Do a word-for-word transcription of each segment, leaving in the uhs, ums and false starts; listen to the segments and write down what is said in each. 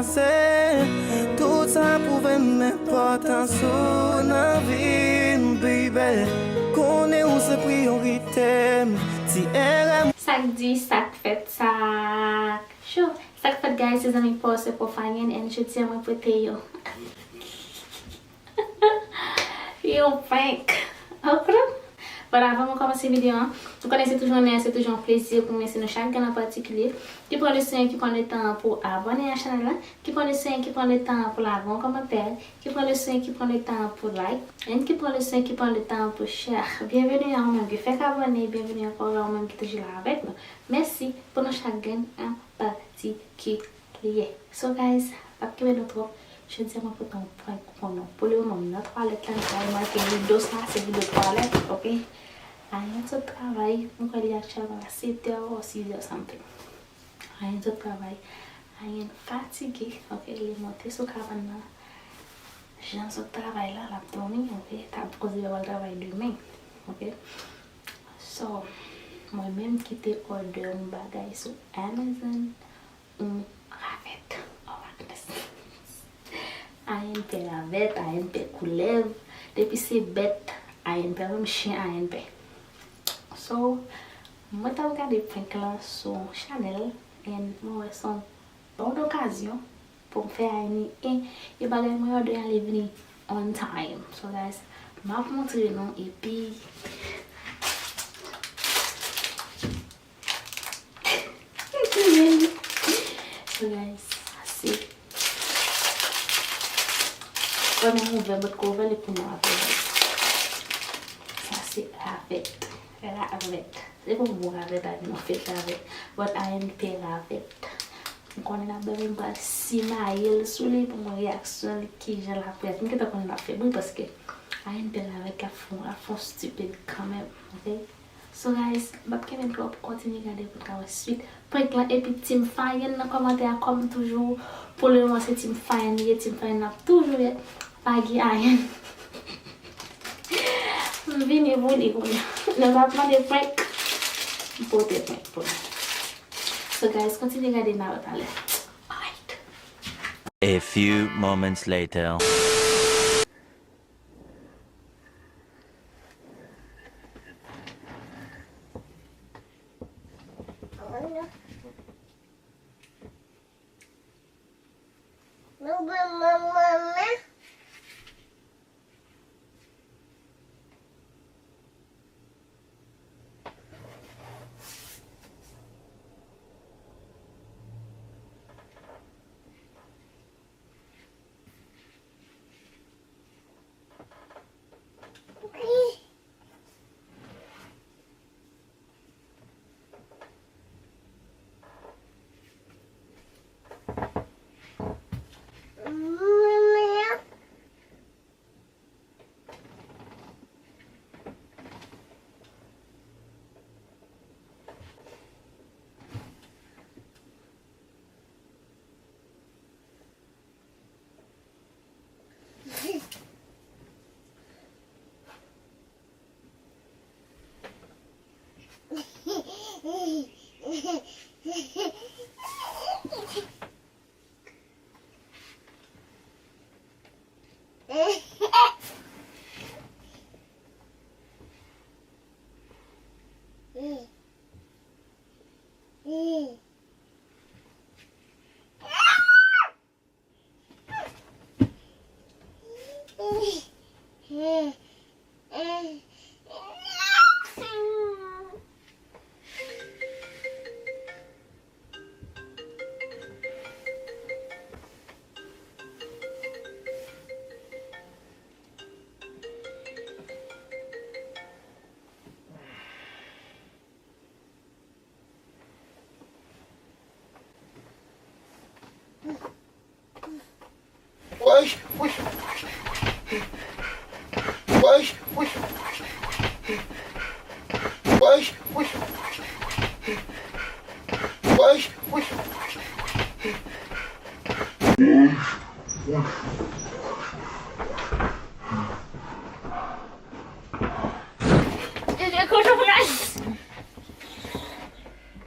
Se tout sa pwouve m enpòtans ou nan vi m, baby. Konnen ou se priyorite m. Ti erè m. Sa k di, sa k fèt, sa k cho. Sa k fèt, guys, se zanmi pa w, se Prof Ayen, and jodi a mwen pote yo. Yon prank. Ou konprann? But avan mwen kòmanse videyo an, nou konnen se toujou onè, se toujou yon plezi pou mwen, se nou chak grenn an patikilye ki pran le swen, ki pran le tan pou abòne a chanèl la, ki pran le swen, ki pran le tan pou lage yon kòmantè, ki pran le swen, ki pran le tan pou like, and ki pran le swen, ki pran le tan pou share. Byenveni a ou menm ki fèk abòne, byenveni ankò a ou menm ki toujou la avèk nou. Mèsi pou nou chak grenn an patikilye. So guys, p ap kenbe nou twòp. Jodi a mwen pote yon prank pou nou. Pou le moman, m nan twalèt la, m ka remake rido sa, se rido twalèt, oke? Ayen sot travay, m kwè li aktyèlman la sèt è or six è something. Ayen sot travay, Ayen fatige, oke? Li monte sou kabann nan. Jan sot travay la, l ap dòmi, oke? T ap koze l pral travay demen, oke? So, mwen menm kite òdè yon bagay sou Amazon. Yon ravèt. Oh my goodness. Ayen pè ravèt, Ayen pè koulèv. Depi se bèt, Ayen pè. Menm chen, Ayen pè. So, mwen t ap gade prank lan sou chanèl, and mwen wè se yon bon okazyon pou m fè Ayen ni e, e bagay mwen òdè an li vini on time. So guys, m ap montre nou epi So guys, sa se. Wè, men m ouvè, m potko ouvè li pou nou ap wè. Sa se ravèt. Ravèt. Se pou mwen ravèt avè nou fèt ravèt. But Ayen pè ravèt. M konnen n ap dòmi, m pral simaye l sou li pou mwen reyaksyon li, kijan l ap reyaji. M gentan konnen l ap fè bri paske Ayen pè ravèt la fè, ap fè yon stupid kanmenm, oke? So guys, m p ap kenbe n twòp, kontinye gade pou n ka wè swit prank lan, epi Team Fayen nan kòmantè a kòm toujou. Pou le moman se Team Fayen li ye, Team Fayen l ap toujou ye. Pa gen Ayen. M vini pou li kounye a. Nou t ap mande prank. M pote prank pou nou. So guys, kontinye gade, n a wè talè. Alright. A few moments later.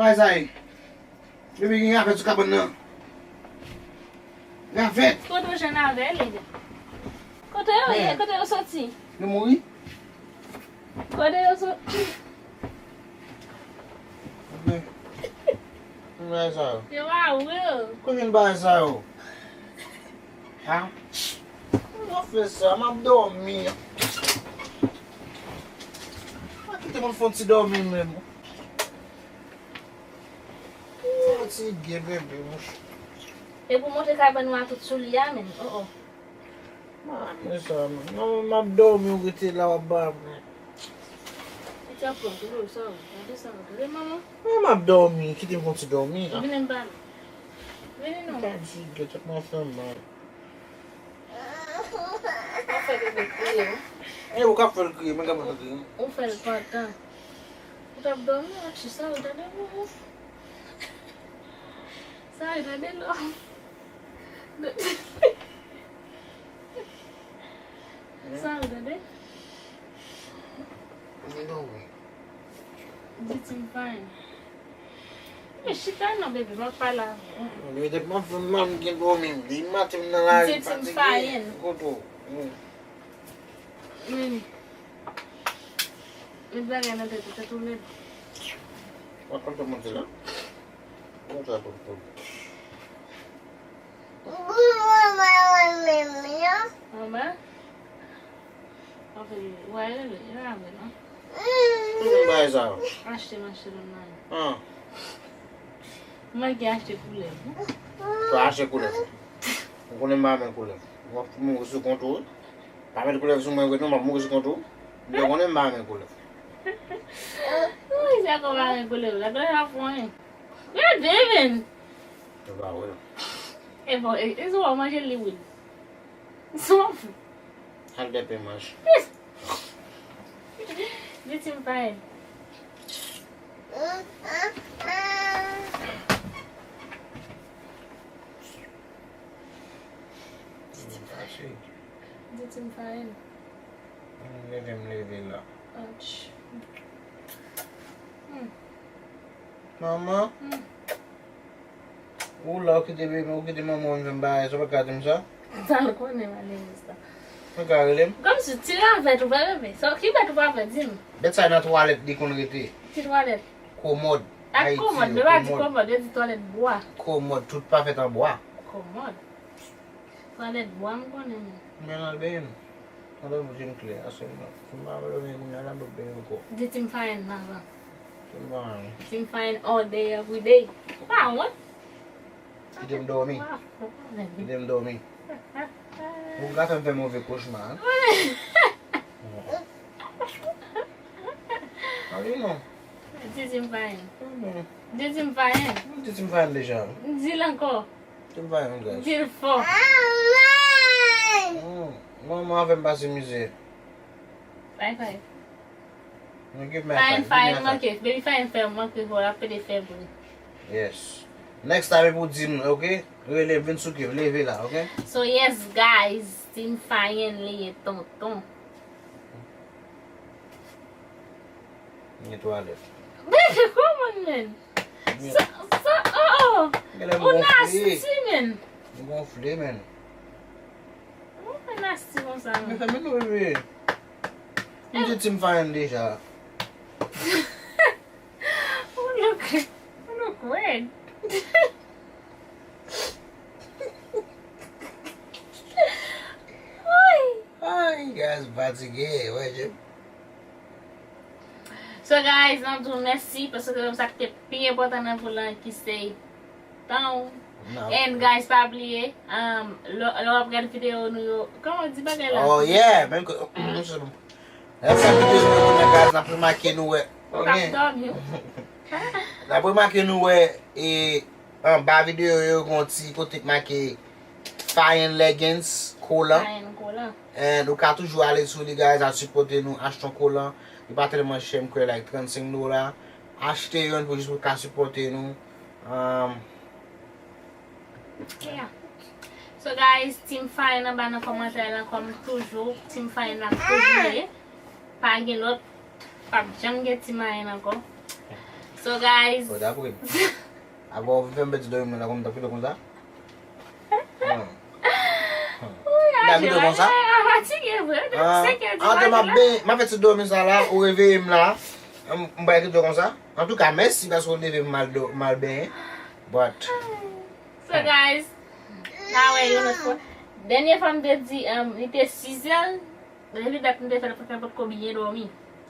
Bagay sa ye. Bebe gen afè sou kabann nan. Avèk. Kote w jwenn avè l? Kote yo ye? Kote yo soti? Yo mouri? Kote yo soti? Kote bagay sa yo? Yo pa wè. Kote bagay sa yo? Ha? Mwen fè sa, m ap dòmi. Pa kite mwen fè yon ti dòmi menm. Fatige bebe, monchè. E pou monte kabann ou a tout sou li a menm. Oh, oh. Mami sa, non, m ap dòmi, ou rete la, w ap ba mwen. Ou t ap pran tou, sa, gade sa, gade manman. Non, m ap dòmi, kite m fè yon ti dòmi. Vini m pale. Vini non. Fatige, tèt mwen fè mal. Ou fè bebe kriye, wi. E ou k ap fè l kriye, mwen k ap fè l kriye. Ou fè l pantan. Ou t ap dòmi, w ap chita, ou tande, boubou. Sa, ou tande, non. Sa, ou tande. Mwen dòmi. Di Team Fine. Men chita non, bebe, m ap pale avè w. Bebe, depi m ap fè mal, m gen dòmi. Depi maten m nan lari, m fatige. Di Team Fine. Kote w? Vini. Met bagay nan tèt ou, tèt ou lèd. Mwen konn tou moun di la. Mwen sa pou tou. Mama? Anfen, w a rele, e pa vre non. Ki moun bay sa yo? Achte m achte lòt bagay. Ah. Mwen ki achte koulè. Pa achte koulè. Ou konnen m pa renmen koulè. W ap mouri sou kont ou, wi. Pa met koulè sou mwen vre non, m ap mouri sou kont ou. Ou konnen m pa renmen koulè. Wi, se akò pa renmen koulè, la koulè pa fon. Gade, men. Yo pa wè. E bon, e, e sou w manje li, wi. Sou w. Al dèpe manj. Di Team Fine. Di Team Fine. Di Team Fine. Leve m leve la. Ouch. Hmm. Manman. Hmm. Ou la, ou kite bebe, ou kite manman w vin fè m bagay sa, ou pa ka di m sa? Sa l konnen, malere sa. Ou ka rele m? Kòmsi ti ravèt ou pa bebe. Sa, ki bèt ou pa fè, di m? Bèt sa nan twalèt li konn rete. Ki twalèt? Komòd. Ak Ayiti, komòd, yo pa di komòd, yo di twalèt bwa. Komòd, tout pa fèt an bwa. Komòd. Twalèt bwa m konnen, men. Men al benyen m. Nan dòmi je m klè a sèlman. Si m pa dòmi kounye a la, m p ap benyen ankò. Di Team Fine avan. Team Fine. Team Fine all day, every day. Ou pa wont? Kite m dòmi. Ou pa fò, pa vle. Kite m dòmi. Ou ka fè m fè move kochma, hein? Wi. Ah wi, non. Di Team Fine. Di Team Fine. Di Team Fine deja. Di l ankò. Team Fine, guys. Di l fò. Hmm, manman avè m pase mizè. Fine, fine. Fine, fine, manke. Baby fine fè manke fò, l ap pede fè bri. Yes. Next time, epi w di m, ok? Rele m, vin souke m, leve la, ok? So, yes, guys, Team Fine li ye, tonton. Netwalèt. Bebe, kòman men? Sa, sa, oh, oh. Ou nasty, men. M gonfle, men. Ou nasty konsa, men. Men fèmen non, bebe. M di Team Fine deja. Ou look, ou look red. Ay, guys, m fatige, wè, je. So, guys, n ap di w mèsi, paske se sa k te pi enpòtan nan vi w lan, ki se tan w. And, guys, pa bliye, um, lè, lè w ap gade videyo nou yo, kòman w di bagay la? Oh, yeah, menm ke, lè w ap gade videyo nou yo, guys, n ap remake nou wè. Ou t ap dòmi. N ap remake nou wè, e, anba videyo yo, gen yon ti kote k make Fine Leggings, kolan. Fine kolan. And ou ka toujou ale sou li, guys, al sipòte nou, achte yon kolan. Li pa tèlman chè, m kwè, like, trannsenk dola. Achte youn pou jis pou ka sipòte nou. Um, yeah. So, guys, Team Fine anba nan kòmantè lan, kòm toujou. Team Fine n ap toujou ye. Pa gen lòt. P ap janm gen Team Fine ankò. So, guys. Oh, dapre m. Apa w vin fè m pèdi dòmi mwen la kòm m t ap kite w konsa? Hmm. A, m tou konsa. Fatige vre, depi senkè di maten la. An, m ap fè ti dòmi sa la, ou reveye m la. M, m bay kite konsa. Antouka, mèsi paske w leve m mal do, mal benyen. But, so guys, n a wè yon lòt fwa. Dènye fwa m te di, um, li te sizè. Depi dat m te fè l, fè potko byen dòmi.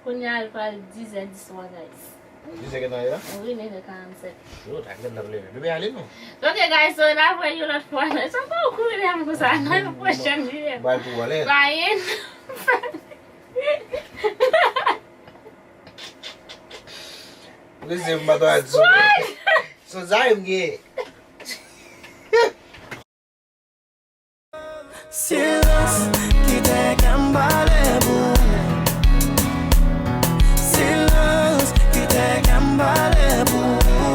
Kounye a, l pral dizè diswa, guys. Dizè gentan ye la? Wi, nevè karannsèt. Yo, ta gentan leve. Bebe, ale non. Ok, guys, so, n a wè yon lòt fwa. Sa pa ou kouri dèyè m konsa, nan yon pwochèn videyo. Bal pou wale. Bye. Prese m pa dwa di. Son zay m gen. Silans, kite kè m pale.